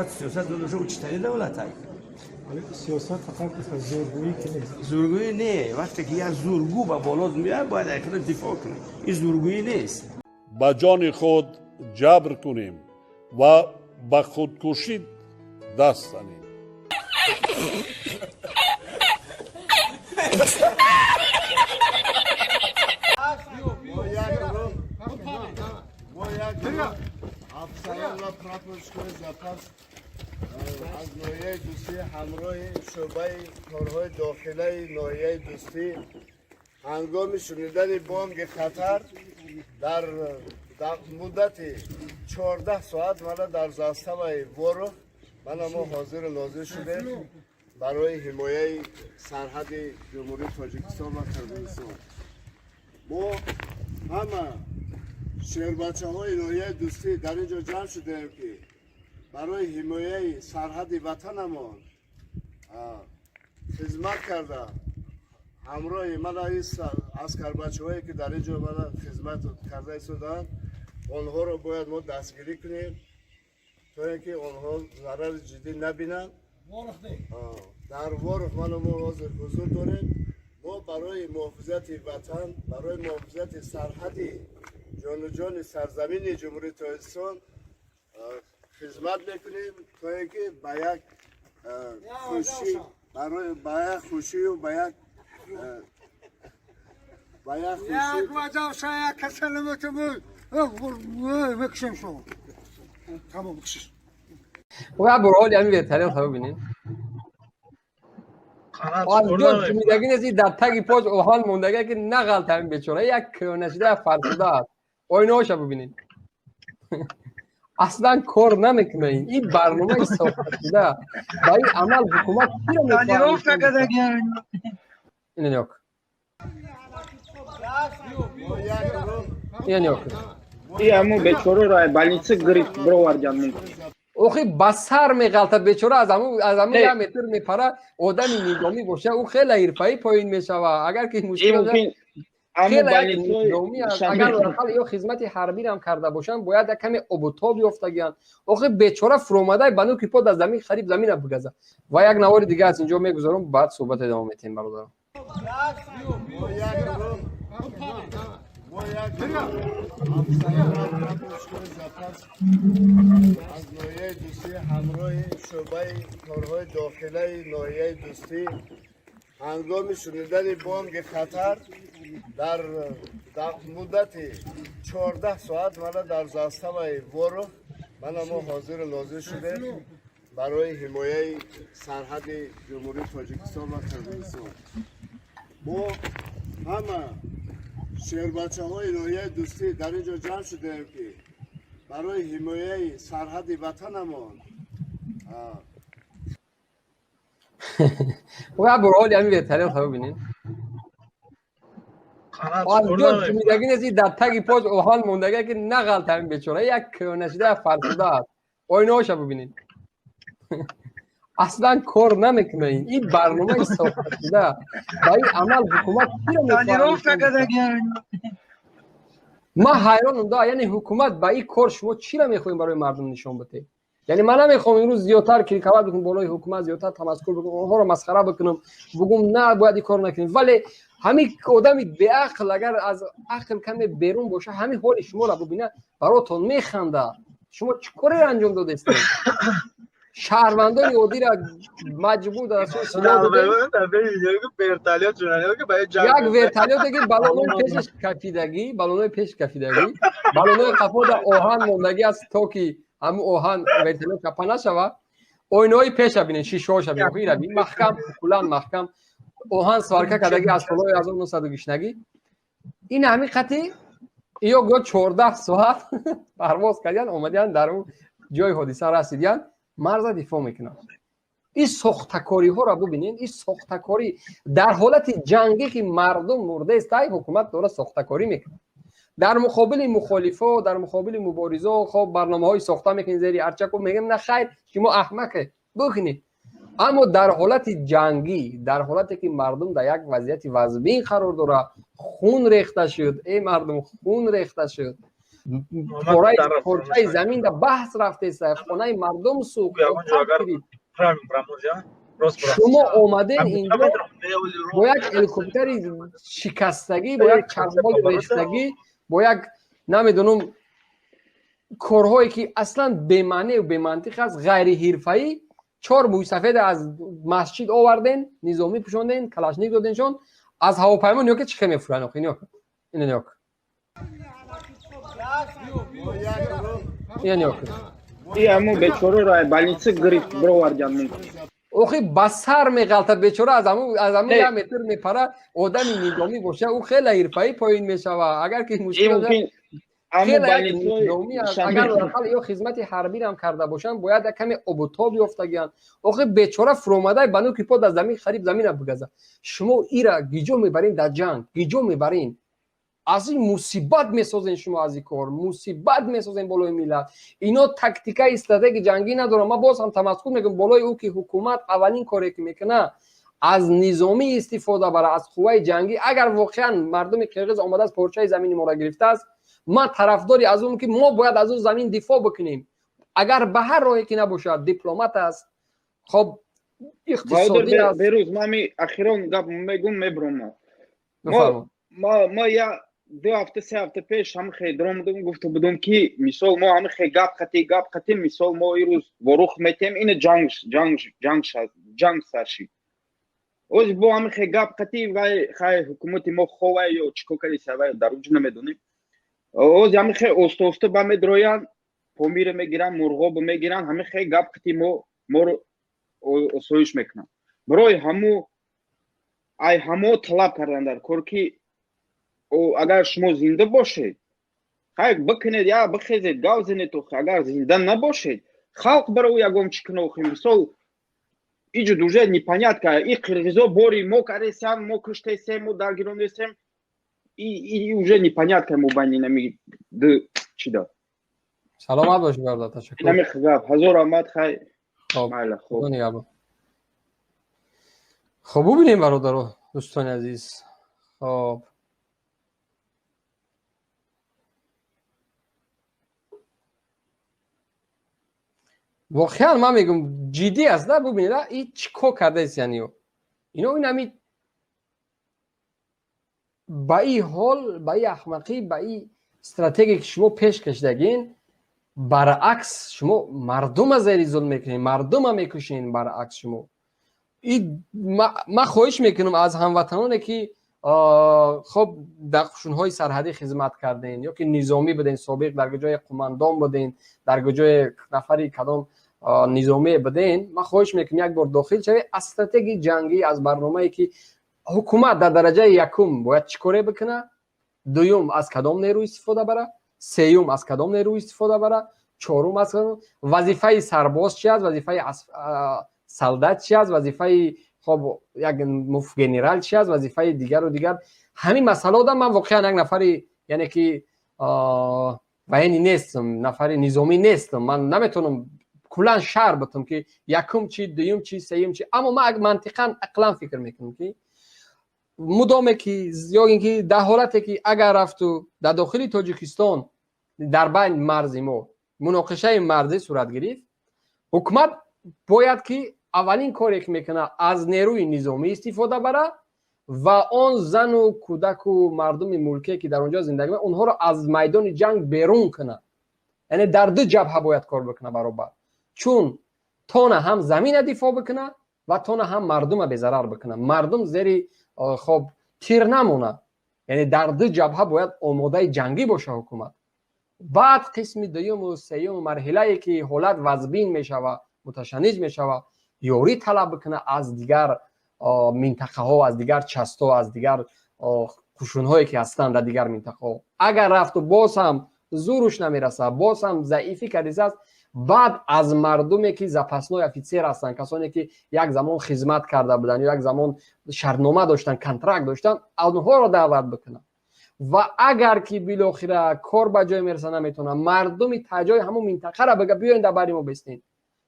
Бояд сиёсат дошта, учитани давлат ай. Сиёсат фақат зӯргӯӣ ки нест. Зӯргӯӣ не, вақте ки як зӯргӯ ба болот меояд, бояд аз худаш дифоъ кунӣ. Ин зӯргӯӣ нест. Ба ҷони худ ҷабр кунем ва ба худкушӣ даст занем. Афсарон ва прапорщикони запас аз ноҳияи Дӯстӣ ҳамроҳи шӯъбаи корҳои дохилаи ноҳияи Дӯстӣ ҳангоми шунидани бонги хатар дар муддати 14 соат мана дар заставаи Ворух мана мо ҳозиру нозир шудем барои ҳимояи сарҳади Ҷумҳурии Тоҷикистон ва Қирғизистон. Мо ҳама шербачаҳои ноҳияи Дӯстӣ дар ин ҷо ҷамъ шудаем, ки барои ҳимояи сарҳади ватанамон хизмат карда, ҳамроҳи мана ин аскарбачаҳое, ки дар ин ҷо мана хизмат карда истодаанд, онҳоро бояд мо дастгирӣ кунем, то ин ки онҳо зарари ҷиддӣ набинанд. Дар Ворух мана мо ҳозир ҳузур дорем. Мо барои муҳофизати ватан, барои муҳофизати сарҳади ҷону ҷони сарзамини Ҷумҳурии Тоҷикистон хизмат мекунем, то ин ки ба як хушӣ, барои ба як хушию ба як хушӣ. Як ваҷавша, як касалимутуму мекушем шумо. Тамом, бикшиш. Хуб, як бор ҳоли ҳамин вертолётро бибинед. Аз ҷо ҷумидагӣ нест, дар таги пош оҳан мондагӣ, ки нағалта ҳамин бечора, як кӯҳнашида, як фарсуда аст. Оинаҳоша бибинед. Аслан кор намекунад ин. Ин барномаи сохташуда. Ба ин амал ҳукумат киро мехоҳад? Ина нигоҳ кун. Ина нигоҳ кун. И ҳамун бечораро больница гирифт бировардян мумкин. Охи, ба сар меғалта бечора, аз ҳамун як метр мепара. Одами низомӣ боша, ӯ хеле ҳирфаӣ поин мешава, агар ки мушкил агар ақал ё хизмати ҳарбирам карда бошанд, бояд як каме обутоб ёфтагиянд. Охи, бечора фуромадай ба нуки по дар замин, хариб замина бигаза. Ва як навори дига аз инҷо мегузорам, баъд суҳбат идома метиҳем, бародарам. Мо як афсарон ва прапорщикони запас аз ноҳияи Дӯстӣ ҳамроҳи шӯъбаи корҳои дохилаи ноҳияи Дӯстӣ ҳангоми шунидани бонги хатар дар муддати 14 соат мана дар заставаи Ворух мана мо ҳозиру нозир шудем барои ҳимояи сарҳади Ҷумҳурии Тоҷикистон ва Қирғизистон. Мо ҳама шербачаҳои ноҳияи Дӯстӣ дар ин ҷо ҷамъ шудаем, ки барои ҳимояи сарҳади ватанамон Хуб, як бор ҳоли ҳамин вертолётро бибинед. Аз ҷо ҷумидагӣ нест, дар таги пош оҳан мондагӣ, ки нағалта ҳамин бечора, як кӯҳнашида, як фарсуда аст. Оинаҳоша бибинед. Аслан кор намекунад ин. Ин барномаи сохташуда. Ба ин амал ҳукумат киро мехоҳад? Ман ҳайронам да, яъне ҳукумат ба ин кор шумо чиро мехоҳем барои мардум нишон бидиҳед? Яъне ман намехоҳам имрӯз зиёдтар критиковать бикунам болои ҳукумат, зиёдтар тамаскур бикунам, онҳоро масхара бикунам, бугум на, бояд ин кор накунем, вале ҳамин одами беақл агар аз ақл каме берун боша, ҳамин ҳоли шуморо бубинад, баротон механда. Шумо чӣ кореро анҷом додестед? Шаҳрвандони оддиро маҷбур дар силоҳ додем. Як вертолёте, ки баллонои пешаш кафидагӣ, баллонои пеш кафидагӣ, баллонои қафода оҳан мондагӣ аст, то ки ҳамун оҳан вертолёт чапа нашавад. Оинаҳои пеша бинед, шишаҳоша бинед, ира бин, маҳкам, куллан маҳкам оҳан сварка кардагӣ аз солҳои 1900 гишнагӣ. Ин ҳамин қати ё го 14 соат парвоз кардиян, омадиян, дар он ҷои ҳодиса расидиян, марза дифоъ мекунанд. Ин сохтакориҳоро бубинед, ин сохтакорӣ дар ҳолати ҷангӣ, ки мардум мурдаест, ай ҳукумат дора сохтакорӣ мекунад дар муқобили мухолифо, дар муқобили муборизо. Хоб, барномаҳои сохта мекунед зери арчаку, мегӯем на хайр, шумо аҳмаке, бикунед. Аммо дар ҳолати ҷангӣ, дар ҳолате ки мардум дар як вазъияти вазбин қарор дорад, хун рехта шуд, эй мардум, хун рехта шуд. Порчаи замин да баҳс рафтеса, хонаи мардум сӯхт. Шумо омаден инҷо бо як ҳеликоптери шикастагӣ, бо як чархболи рештагӣ, бо як намедонам корҳое ки аслан бемаънеу бемантиқ аст, ғайриҳирфаӣ. Чор мӯйсафеда аз масҷид оварден, низомӣ пӯшонден, калашник доденшон, аз ҳавопаймо ниё ки чӣ хел мефуранд. Охи ниё, ина ниё, ина ниё. И ҳамун бечораро больница гирифт бировардан мумкин. Охи ба сар меғалтад бечора, аз ҳамун як метр мепара. Одами низомӣ боша, ӯ хеле ҳирфаӣ поин мешава. Агар ки мушкил, агар ақал ё хизмати ҳарбирам карда бошанд, бояд як каме обутоб ёфтагиянд. Охи бечора фуромадай ба нуки по дар замин, хариб замина бигаза. Шумо ира гиҷо мебарин дар ҷанг, гиҷо мебарин? Аз ин мусибат месозен шумо, аз ин кор мусибат месозен болои миллат. Ино тактикаи стратегии ҷангӣ надоранд. Ман боз ҳам тамаскур мекунам болои ӯ, ки ҳукумат аввалин коре ки мекунад, аз низомӣ истифода бара, аз қувваи ҷангӣ. Агар воқеан мардуми қирғиз омадааст, порчаи замини моро гирифтааст, ман тарафдори аз он ки мо бояд аз он замин дифоъ бикунем, агар ба ҳар роҳе ки набошад, дипломат аст, хоб, иқтисодӣ аст. Берӯз, ман ами ахирон гап мегум, мебурам. Ма я 2 ҳафта, 3 ҳафта пеш ҳама хел даромадам, гуфта будам, ки мисол мо ҳама хел гап қатӣ, гап қатӣ, мисол мо ирӯз ворух метем, ина ҷанг, ҷанг, ҷанг, ҷанг сар шид. Оз бо ҳама хел гап қатӣ вай, хай, ҳукумати мо ховай ё чӣ кор кардиса, вай дар уҷ намедонем. Оз ҳама хел оста оста ба медроянд, Помира мегиранд, Мурғобо мегиранд, ҳама хел гап қатӣ мо моро осоиш мекунанд. Барои ҳаму ай ҳамо талаб кардан дар кор, ки агар шумо зинда бошед, хай, бикунед, я бихезед, гав зинед. Агар зинда набошед, халқ барои ягон чӣ куна? Охи мисол иҷо уже непонятка, и қирғизо бори мо каресам, мо куштесем, мо даргирондесем, и уже непонятка мо байни нами ду чида. Саломат бошӣ, бародар, ташаккур. Нами гап, ҳазор раҳмат, хай. Хоб. Майла, хоб. Хоб, бубинем, бародаро, дӯстони азиз, хоб. Воқеан ман мегӯм, ҷиддӣ аст да. Бубинед, и чӣ кор кардааст, яъне ино инами ба и ҳол, ба и аҳмақӣ, ба и стратегие ки шумо пеш кашидагин, баръакс шумо мардума зери зулм мекунед, мардума мекушен. Баръакс шумо ман хоҳиш мекунам аз ҳамватаноне ки хоб дар қушунҳои сарҳадӣ хизмат кардем ё ки низомӣ будем собиқ, дар ҷои қумандон будем, дар ҷои нафари кадом низомие будем, ман хоҳиш мекунам, як бор дохил шавед аз стратегии ҷангӣ, аз барномае ки ҳукумат дар дараҷаи якум бояд чӣ коре бикунад, дуюм аз кадом нерӯ истифода бара, сеюм аз кадом нерӯ истифода бара, чорум аз вазифаи сарбоз чи аст, вазифаи солдат чи аст, вазифаи хоб як генерал чи аст, вазифаи дигару дигар. Ҳамин масъалаода ман воқеан як нафари, яъне ки военный нестам, нафари низомӣ нестам, ман наметавонам куллан шарҳ битам, ки якум чи, дуюм чи, сеюм чи. Аммо ман мантиқан, ақлан фикр мекунам, ки мудоме ки ё ин ки дар ҳолате ки агар рафту дар дохили Тоҷикистон дар байни марзи мо муноқишаи марзӣ сурат гирифт, ҳукумат бояд ки аввалин коре ки мекунад, аз нерӯи низомӣ истифода бара ва он зану кӯдаку мардуми мулкие ки дар он ҷо зиндагӣ, онҳоро аз майдони ҷанг берун кунад. Яъне дар ду ҷабҳа бояд кор бикунад баробар, чун тона ҳам замина дифоъ бикунад ва тона ҳам мардума безарар бикунад, мардум зери хоб тир намонад. Яъне дар ду ҷабҳа бояд омодаи ҷангӣ боша ҳукумат. Баъд қисми дуюму сеюму марҳилае ки ҳолат вазбин мешавад, муташанниҷ мешавад, ёрӣ талаб бикунад аз дигар минтақаҳо, аз дигар частҳо, аз дигар қушунҳое ки ҳастанд дар дигар минтақаҳо. Агар рафту боз ҳам зуруш намерасад, боз ҳам заифӣ кардисааст, баъд аз мардуме ки запасной офицер ҳастанд, касоне ки як замон хизмат карда буданд ё як замон шартнома доштанд, контракт доштанд, онҳоро даъват бикунанд. Ва агар ки билохира кор ба ҷое мераса, наметавонад, мардуми таҷои ҳамон минтақаро бига, биёен дар бари мо бистен.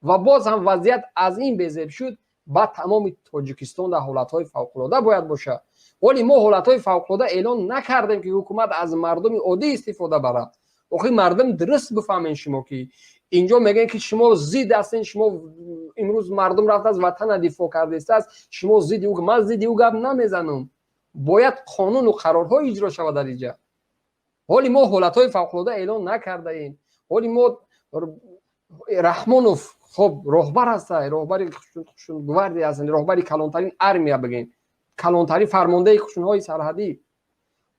Ва боз ҳам вазъият аз ин безеб шуд, баъд тамоми Тоҷикистон дар ҳолатҳои фавқулода бояд бошад. Вале мо ҳолатҳои фавқулода эълон накардем, ки ҳукумат аз мардуми оддӣ истифода барад. Охи мардум дуруст бифаҳмен, шумо ки инҷо мегӯем, ки шумо зид ҳастен, шумо имрӯз мардум рафтааст, ватана дифоъ кардааст, шумо зидди ӯ. Ман зидди ӯ гап намезанам. Бояд қонуну қарорҳо иҷро шавад дар инҷа. Ҳоли мо ҳолатҳои фавқулода эълон накардаем. Ҳоли мо Раҳмонов, хоб, роҳбар ҳаста, роҳбари гвардия ҳастанд, роҳбари калонтарин армия, бигем, калонтарин фармондаи қушунҳои сарҳадӣ.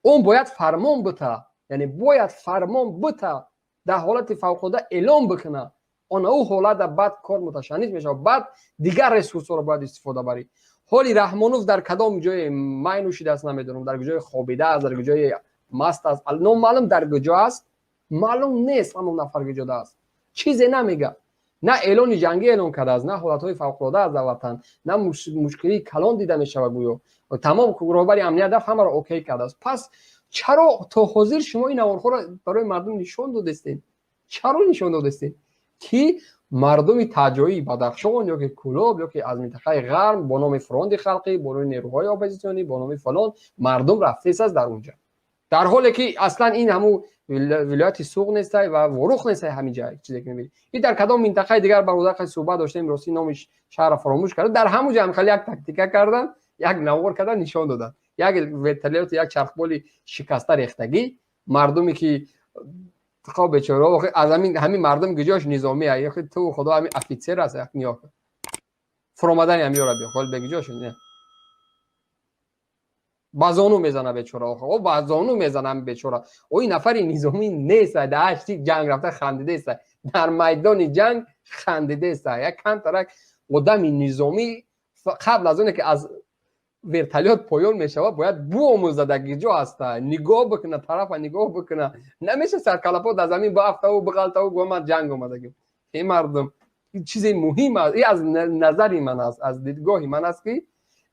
Он бояд фармон бита, яъне бояд фармон бита, дар ҳолати фавқулода эълон бикуна. Она ӯ ҳолата баъд кор муташанниҷ мешавад, баъд дигар ресурсҳоро бояд истифода барӣ. Ҳоли Раҳмонов дар кадом ҷое май нӯшидааст, намедонам, дар куҷое хобидааст, дар куҷое маст аст, номаълум дар куҷо аст, маълум нест ҳамон нафар куҷода аст. Чизе намега. На эълони ҷангӣ эълон кардааст, на ҳолатҳои фавқулода аст дар ватан, на мушкилии калон дида мешавад. Гӯё тамом роҳбари амният рафт, ҳамаро окей кардааст. Пас чаро то ҳозир шумо ин наворҳоро барои мардум нишон додестед? Чаро нишон додестед, ки мардуми таҷоии Бадахшон ё ки Кӯлоб ё ки аз минтақаи ғарб бо номи фронти халқӣ, бо номи нерӯҳои оппозитсионӣ, бо номи фалон мардум рафтесааст дар унҷа, дар ҳоле ки аслан ин ҳамун вилояти Суғд нестай ва Ворух нестай? Ҳамин ҷай чизе ки мебинӣ, ин дар кадом минтақаи дигар бародар суҳбат доштем, ростӣ номи шаҳрро фаромӯш карда, дар ҳамун ҷа ҳам хеле як тактика кардан, як навор кардан, нишон додан, як вертолёти, як чархболи шикаста рехтагӣ. Мардуме ки, хоб, бечора, аз ҳамин мардум куҷош низомӣ? Ту худо, ҳамин офитсер аст? Ниёк фуромадани ҳамёра биё, ҳол бегиҷош не, ба зону мезана бечора, о, ба зону мезана ҳами бечора. О, ин нафари низомӣ нест, дар ҳашти ҷанг рафта хандидеста, дар майдони ҷанг хандидеста. Як камтарак одами низомӣ қабл аз оне ки аз вертолёт поён мешавад, бояд буомӯзад, дар киҷо ҳаста, нигоҳ бикуна, тарафа нигоҳ бикуна. Намеша саркалапо дар замин баафтаву биғалтаву гӯ ман ҷанг омадагим. Э, мардум, чизе муҳим аст, и аз назари ман аст, аз дидгоҳи ман аст, ки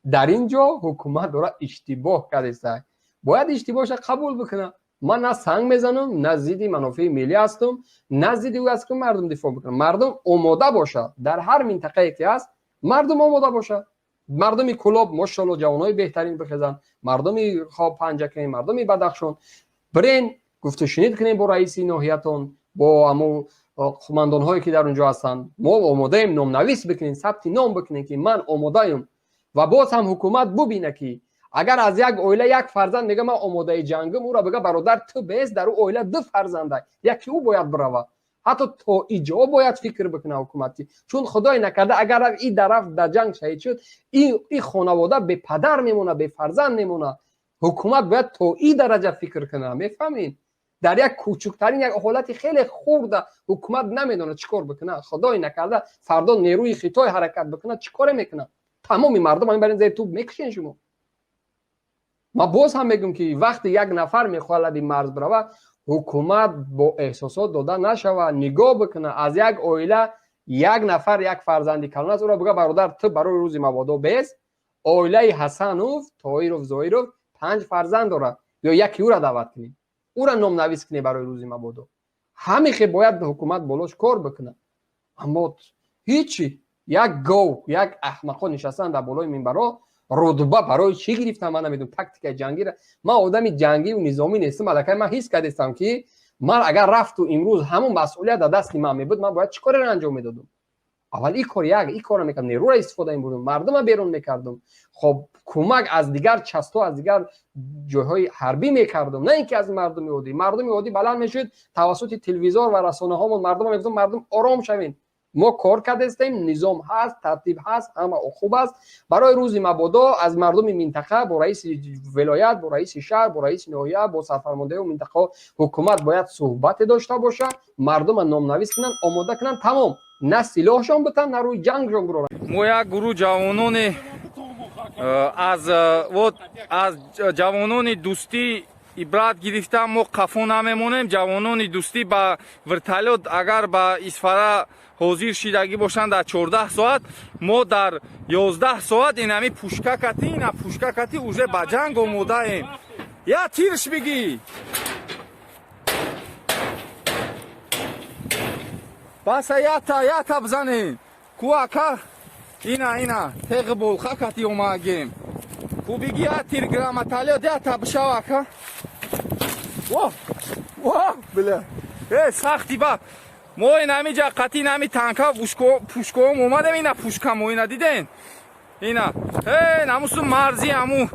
дар ин ҷо ҳукумат дорад иштибоҳ кардеста, бояд иштибоҳша қабул бикунад. Ман на санг мезанам, на зидди манофеи миллӣ ҳастам, на зидди ӯ аст, ки мардум дифоъ бикунад. Мардум омода бошад, дар ҳар минтақае ки ҳаст, мардум омода бошад. Мардуми Кӯлоб, мошалло, ҷавонҳои беҳтарин бихезанд. Мардуми, хоб, Панҷакент, мардуми Бадахшон, бирен гуфтушунид кунем бо раиси ноҳиятон, бо ҳамун қумандонҳое ки дар он ҷо ҳастанд. Мо омодаем, номнавис бикунем, сабти ном бикунем, ки ман омодаем. Ва боз ҳам ҳукумат бубина, ки агар аз як оила як фарзанд мега ман омодаи ҷангам, ӯро бига бародар, ту бес, дар ӯ оила ду фарзанда, яки ӯ бояд бирава. Ҳатто то иҷо бояд фикр бикуна ҳукумат, чун худое накарда агар и дараф дар ҷанг шаҳид шуд, и хонавода бепадар мемона, бефарзанд мемона. Ҳукумат бояд то и дараҷа фикр куна, мефаҳмед? Дар як кӯчуктарин як ҳолати хеле хурда ҳукумат намедонад чӣ кор бикуна. Худое накарда фардо нерӯи Хитой ҳаракат бикунад, чӣ коре мекунад? Тамоми мардум ҳамин барин зери туп мекушен шумо. Ман боз ҳам мегӯм, ки вақте як нафар мехоҳад лаби марз бирава, ҳукумат бо эҳсосот дода нашавад, нигоҳ бикунад. Аз як оила як нафар, як фарзанди калон аст, ӯро бига бародар, ту барои рӯзи мабодо бес. Оилаи Ҳасанов, Тоиров, Зоиров панҷ фарзанд дорад, ё яке ӯра даъват кунем, ӯра номнавис кунем барои рӯзи мабодо. Ҳамихе бояд ҳукумат болош кор бикунад. Аммо ҳичи, як гов, як аҳмақо нишастан дар болои минбарҳо. Рутба барои чӣ гирифтам, ман намедонам. Тактикаи ҷангира, ман одами ҷангиву низомӣ нестам. Аллакай ман ҳис кардестам, ки ман агар рафту имрӯз ҳамон масъулият дар дасти ман мебуд, ман бояд чӣ кореро анҷом медодум? Аввал ин кор, як ин корро мекардам, нерӯро истифода мебурдам, мардума берун мекардам, хоб, кӯмак аз дигар частҳо, аз дигар ҷойҳои ҳарбӣ мекардам, на ин ки аз мардуми оддӣ. Мардуми оддӣ баланд мешуд, тавассути телевизор ва расонаҳомон мардума мегуфтам: мардум, ором шавед, мо кор кардастем, низом ҳаст, тартиб ҳаст, ҳама хуб аст. Барои рӯзи мабодо аз мардуми минтақа бо раиси вилоят, бо раиси шаҳр, бо раиси ноҳия, бо сарфармондаи минтақаҳо ҳукумат бояд суҳбате дошта бошад, мардума номнавис кунанд, омода кунанд, тамом. На силоҳшон битан, на рӯи ҷангшон буроранд. Мо як гурӯҳ ҷавононе аз вот аз ҷавонони дӯстӣ ибрат гирифта, мо қафо намемонем. Ҷавонони дӯстӣ ба вертолёт агар ба Исфара ҳозир шидагӣ бошанд дар 14 соат, мо дар 11 соат инами пушка кати, ина пушка кати уже ба ҷанг омодаем. Я тирш бигӣ, баса, ята ята бизанем ку, ака. Ина, ина теғи болха кати омагем ку, биги я тир, грамоталёт ята бишав, ака. Во, во, бля. Э, сахти ба мо инами ҷа қати инами танка, пушкоом омадем. Ина пушкамо, ина диден, ина э намусу марзи аму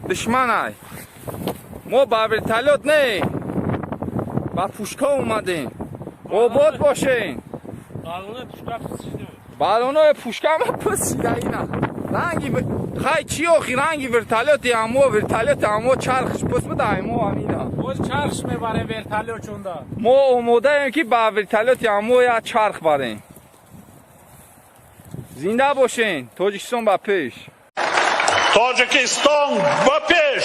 душманай. Мо ба вертолёт не, ба пушка омадем. Обод бошен. Балонои пушкама пусида. Ина ранги хай чи охи, ранги вертолёти амо, вертолёти амо чархш пус буда, мо амина. Боз чархш мебарем вертолёт чунда. Мо омодаем, ки ба вертолёти амо як чарх барем. Зинда бошен, Тоҷикистон ба пеш! Тоҷикистон ба пеш!